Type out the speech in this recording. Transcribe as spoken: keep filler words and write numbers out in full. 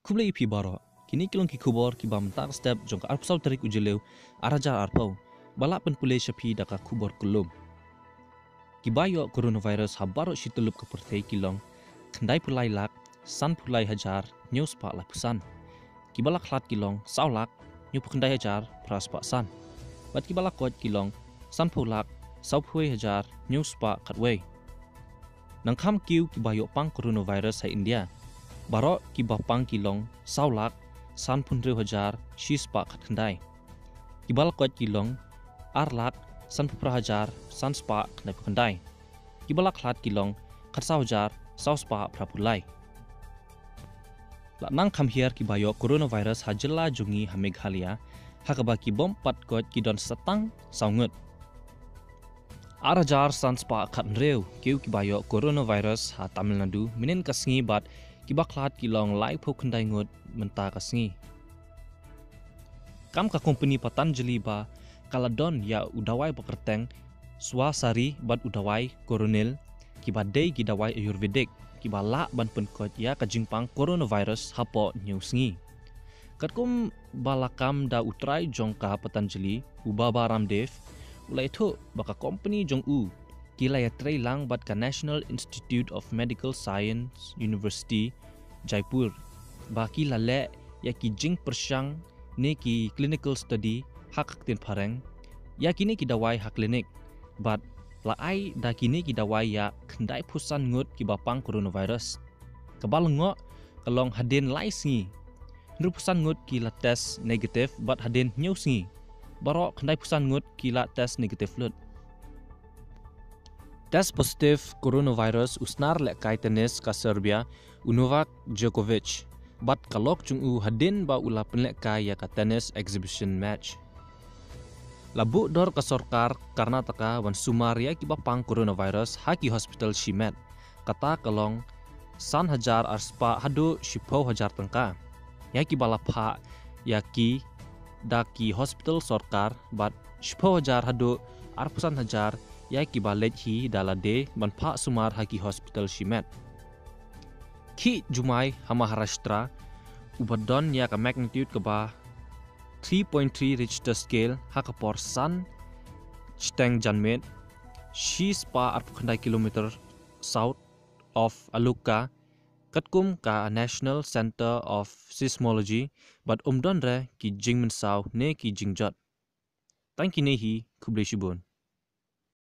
Khublei ïa phi baroh. Kine ki long ki khubor kiba mynta ka step jong ka arphew saw tarik u Jylliew ar hajar arphew. Ba lah pynpule sha phi da ka khubor kyllum. Kiba ïoh coronavirus ha baroh shi tyllup ka pyrthei ki long khyndai phew lai lak sanphew lai hajar hynñiew spah laiphew san. Kiba la khlad ki long saw lak hynñiewphew khyndai hajar phra spah san. Bad kiba la koit ki long sanphew lak sawphew wei hajar hynñiew spah khatwei. Nangkham kiew kiba ïoh pang coronavirus ha India, baroh kiba pang ki long saw lak sanphew hynriew hajar shi spah khatkhyndai. Kiba la koit ki long ar lak sanphew phra hajar san spah khyndaiphew khyndai. Kiba la khlad ki long khatsaw hajar saw spah phraphew lai. La nang kham hiar kiba ïoh coronavirus ha jylla jong ngi ha Meghalaya, ha kaba ki bym pat koit ki don sa tang saw ngut. Ar hajar san spah khathynriew kiew kiba ïoh coronavirus ha Tamil Nadu mynhynnin ka sngi, bad kiba khlad ki long laiphew khyndai ngut mynta ka sngi. Kam ka kompani Patanjali ba ka la don ïa u dawai ba kyrteng Swasari bad u dawai Coronil, kiba dei ki dawai Ayurvedic, kiba lah ban pynkoit ïa ka jingpang coronavirus hapoh hynñiew sngi. Katkum ba la kam da u trai jong ka Patanjali, u Baba Ramdev, u la ïathuh ba ka kompani jong u ki la ïatrei lang bad ka National Institute of Medical Science, University Jaipur, ba ki la leh ïa ki jingpyrshang ne ki clinical study ha ka ktien phareng ïa kine ki dawai ha klinik, bad la ai da kine ki dawai ïa khyndaiphew san ngut kiba pang coronavirus. Kaba lyngngoh ka long hadien lai sngi, hynriewphew san ngut ki la test negative, bad hadien hynñiew sngi, baroh khyndaiphew san ngut ki la test negative lut. Test positive coronavirus u snar lehkai tennis ka Serbia, u Novak Djokovic, bad ka lok jong u hadien ba u la pynlehkai ïa ka tennis exhibition match. La buh dor ka sorkar Karnataka ban sumar ïa kiba pang coronavirus ha ki hospital shimet. Kata ka long san hajar ar spah haduh shiphew hajar tyngka ïa kiba la phah ïa ki da ki hospital sorkar, bad shiphew hajar haduh arphew san hajar ïa kiba leit hi da lade ban phah sumar ha ki hospital shimet. Khih jumai ha Maharashtra, uba don ïa ka magnitude kaba three point three Richter scale ha ka por san shiteng janmiet, shi spah arphew khyndai kilometer south of Aluka, katkum ka National Center of Seismology, bad ym don re ki jingmynsaw ne ki jingjot. Tang kine hi, khublei shibun.